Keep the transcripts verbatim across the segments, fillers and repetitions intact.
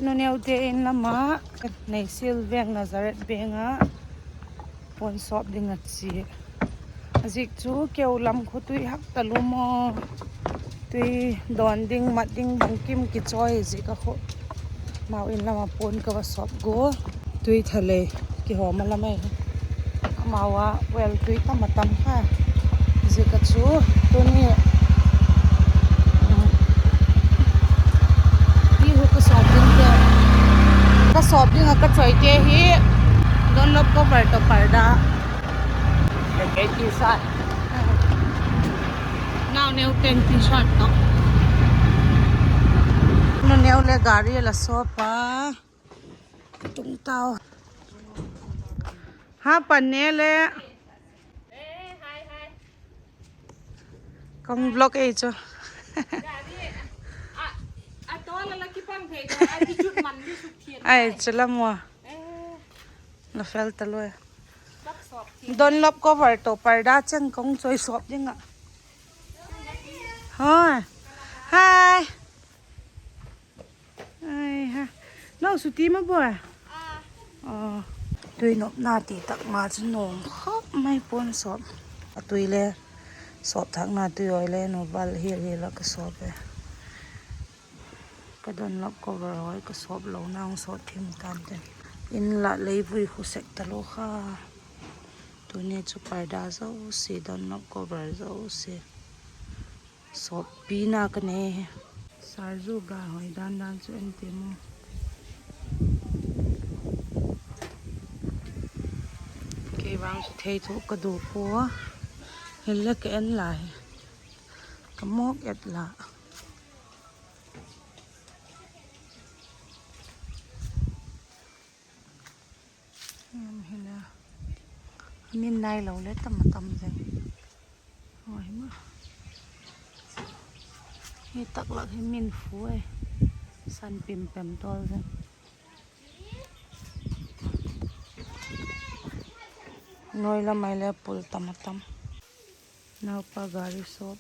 Nuneute in lam ah, Neihsial veng Nazareth veng ah pawn sawp ding a chia. A ziak chu keu lam khu tui hak talu maw, tui dawn ding mat ding bangkim kichawi ziak a khu, amau in lam ah pawn ka va sawp gua. Tui tha lei kihawm a lam ahi. Amau a well tui tam a tam kha. Ziak a chu tuni, um, tui hu ka sawp dingte, ka sawp ding ah ka chawite hi Dunlop cover tawh parda, jacket, T-shirt, nauneu ten T-shirt tawh. Nuneu le gari la sawp a, ka tung tau. Ha pan ne le. Kong vlog ei chu. Ai chu lam ua. La fel ta lua. Dunlop cover tawh parda cheng kong chawi sawp ding ah. Hi. Hi. Ai ha. Nau suti ma bua. Tui nopna ti tak ma chu nuam khop mai puan sawp. A tui le sawp thakna tui awi le nu bal hial hial ah ka sawp e. Ka Dunlop cover hawi ka sawp lo nang sawt thim tan ten. In lah lei vui khu sek talu kha. Tuni chu parda zosia, Dunlop cover zosia sawppina ka nei hi. Sarzu ga hoi dan dan chu en ti maw. Kei vang chu thei thu ka du pua. Hinle ka en lai. Ka mawk et la. Em hile, a min nailo le tam a tam zeng. Hoi ma. Hi tak lak hi min fu e. San pim pem tawl zeng. Nuai lam ai le pul tam a tam. Naupa gari sawp.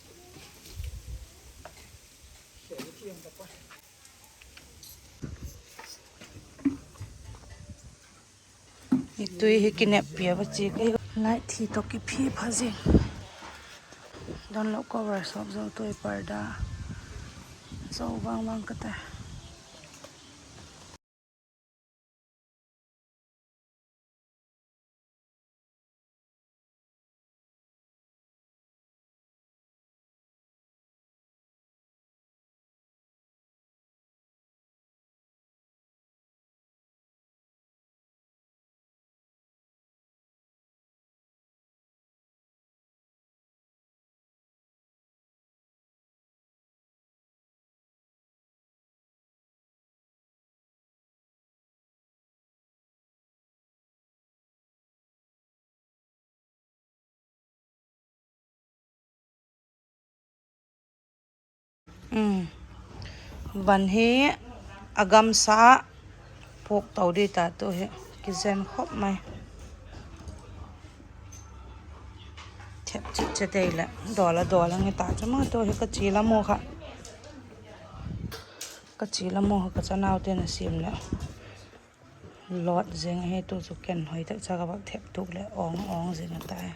I tui hi kinep pia va chi ka hi. Light thi tawh kiphi pha zing. Dunlop cover sawp zo tui parda zo vang vang ka ta. Van hi a gamsa ah puak to di ta tu hi, kizen khop mai. Thep chit chet ei leh dawl a dawl ang i ta chu ma tu hi ka chi lam u kha, ka chi lam u kha ka chanaute na siam leh lawt zing ahi tu chu ken hoi tak cha ka vak thep tuk leh awng awng zing a tai.